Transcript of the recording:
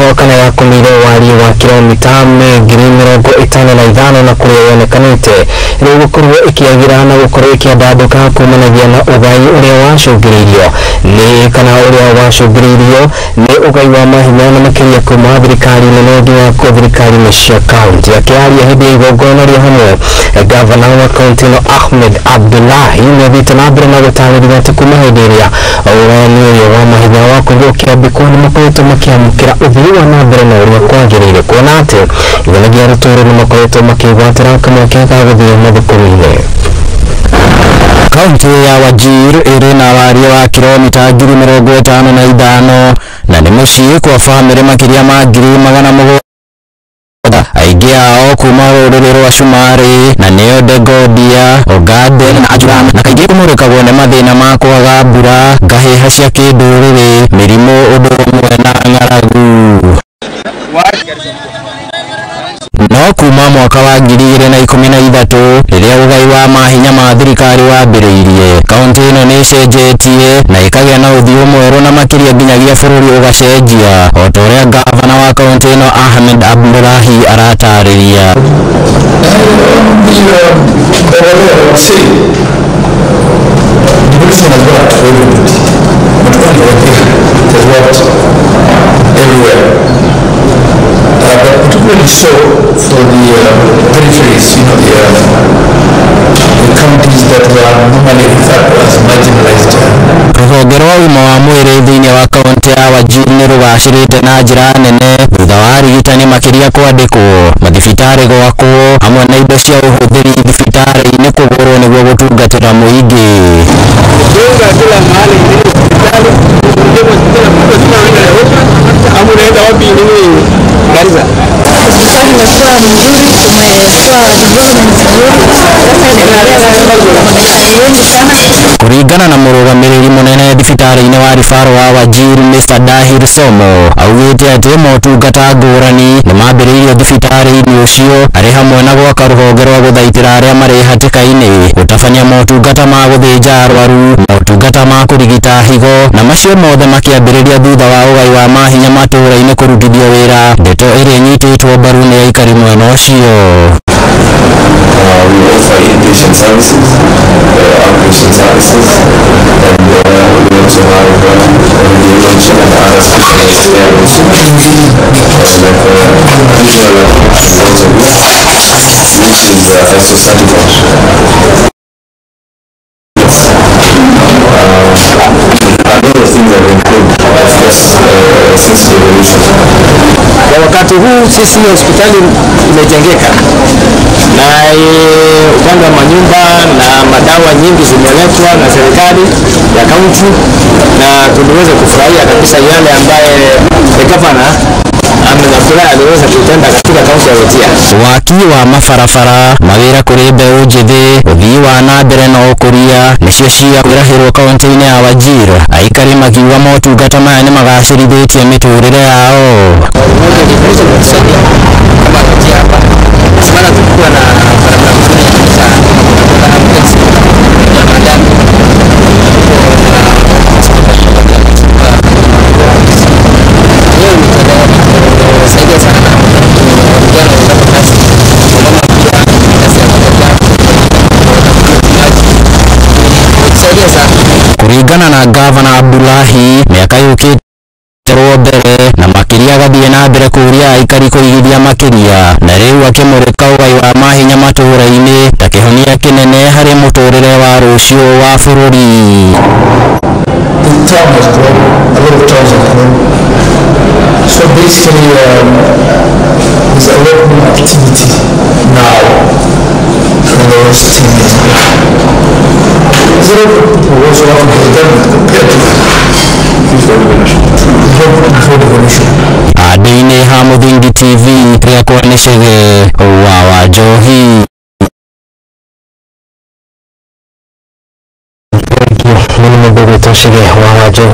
ĩno kana yakumiire wariĩ wa kilomita 55,000 na kũrĩa yonekanĩte rĩu gũkorwo ĩkĩagĩra na gũkorwo ĩkĩandandũka kumanagia na ũgai ũrĩa wacũngĩrĩirio nĩ kana ũrĩa wacũngĩrĩirio nĩ ũgai wa mahinya na makĩria kuma thirikari nene nginya kũ thirikari-inĩ cia kaunti. Akĩaria hĩndĩ ya igongona rĩa hamwe, gavana wa kaunti ĩno Ahmed Abdullahi nĩathiĩte na mbere na gũtarĩria atĩ kuma hĩndĩ ĩrĩa ũgayani ũyũ wa mahinya wakorirwo ũkĩambĩkwo nĩ makoretwo makĩamũkĩra ũthii wa na mbere na ũrĩa kwagĩrĩire, kuona atĩ nginyagia arutwo nĩ makoretwo makĩgwatĩra kamweke ga gũthiĩ mathukuru-inĩ. Kaunti ya Wajir ĩrĩ na wariĩ wa kilomita 55,000 na nĩ mũciĩ kwa bamĩrĩ makĩria ma 700,000, aingĩ ao kuma rũrĩrĩ rwa Cumarĩ na nĩo Degodia, Ogaden na Ajuran, na kaingĩ kũmũrĩkagwo nĩ mathĩna ma kwaga mbura, ngahĩha cia kĩndũrĩrĩ, mĩrimũ ũndũ ũmwe na ng'aragu. No kuma mwaka wa 2013 rĩrĩa ũgai wa mahinya ma thirikari wambĩrĩirie, kaunti ĩno nĩ ĩcenjetie na ĩkagĩa na ũthiũ mwerũ na makĩria nginyagia bũrũri ũgacenjia, o ta ũrĩa gavana wa kaunti ĩno Ahmed Abdullahi aratarĩria. Devolution has worked for everybody, not only Wajir, it has worked everywhere. But particularly so for the peripheries, you know, the counties that were normally referred to as marginalized. Rũhonge rwa ũgima wa mwĩrĩ thĩinĩ wa kaunti ya Wajir nĩ rũgacĩrĩte na njĩra nene thutha wa arigitani makĩria kwandĩkwo, mathibitarĩ gwakwo, hamwe na indo cia ũhũthĩri thibitarĩ-inĩ kũgũrwo nĩguo gũtungatĩra mũingĩ. Jenga kila mahali hospitali, hospitali kubwa sana ama unaenda wapi nini Garissa? Hospitali imekuwa mzuri, tumekuwa development nzuri, sasa wengi sana. Kũringana na mũrũgamĩrĩri mũnene thibitarĩ-inĩ wa Rifaro wa Wajir Mr. Dahir Somo, augĩte atĩ motungata ngũrani nĩ mambĩrĩirio thibitarĩ-inĩ ũcio, arĩ hamwe na gwaka rũhonge rwa gũthaitĩra arĩa marĩ hatĩka-inĩ, gũtabania motungata ma gũthĩnja arwaru, motungata ma kũrigita higo, na macio mothe makĩambĩrĩria thutha wa ũgai wa mahinya matũũra-inĩ kũrutithio wĩra, ndeto ĩrĩa ĩnyitĩtwo mbaru nĩ aikari mwena ũcio. We offer inpatient services, outpatient services, and we also have radiology and other specialized care also. Like visual is also good, which is ISO certified. A lot of things have improved, of course, since the revolution. Kwa wakati huu sisi hospitali imejengeka na upande wa manyumba na madawa nyingi zimeletwa na serikali ya kaunti, na tuliweza kufurahia kabisa yale ambaye the governor Ahmed Abdullahi aliweza kutenda katika kaunti ya Wajir. Waki wa mabarabara, mawĩra kũrĩ mbeũ njĩthĩ, ũthii wa na mbere na ũkũria nĩcio cia kwĩrahĩrwo kaunti-inĩ ya Wajir, aikari makiuga motungata maya nĩ magacĩrithĩtie mĩtũrĩre yao. Kama Wajir hapa maana tulikuwa na barabara nzuri kabisa, kama ambulance ya magari saidia sana vijana wapate kazi, wamama pia kazi ya maji saidia sana. Kũringana na gavana Abdullahi, mĩaka yũkĩte rwo mbere na makĩria agathiĩ na mbere kũũria aikari kũigithia makĩria, na rĩu akĩmũrĩka ũgai wa mahinya matũũra-inĩ ta kĩhonia kĩnene harĩ mũtũũrĩre wa rũciũ wa bũrũri. The town has grown, a lot of towns have grown. So basically, there's a lot more activity now than there was 10 years ago. There's a lot of people also working for the government compared to before devolution. Before devolution. Handũ-inĩ ha Mũthingi TV rĩakwa nĩ Chege wa Wanjohi. Thank you. Mũno mũndũ ũgwĩtwo Chege wa Wanjohi.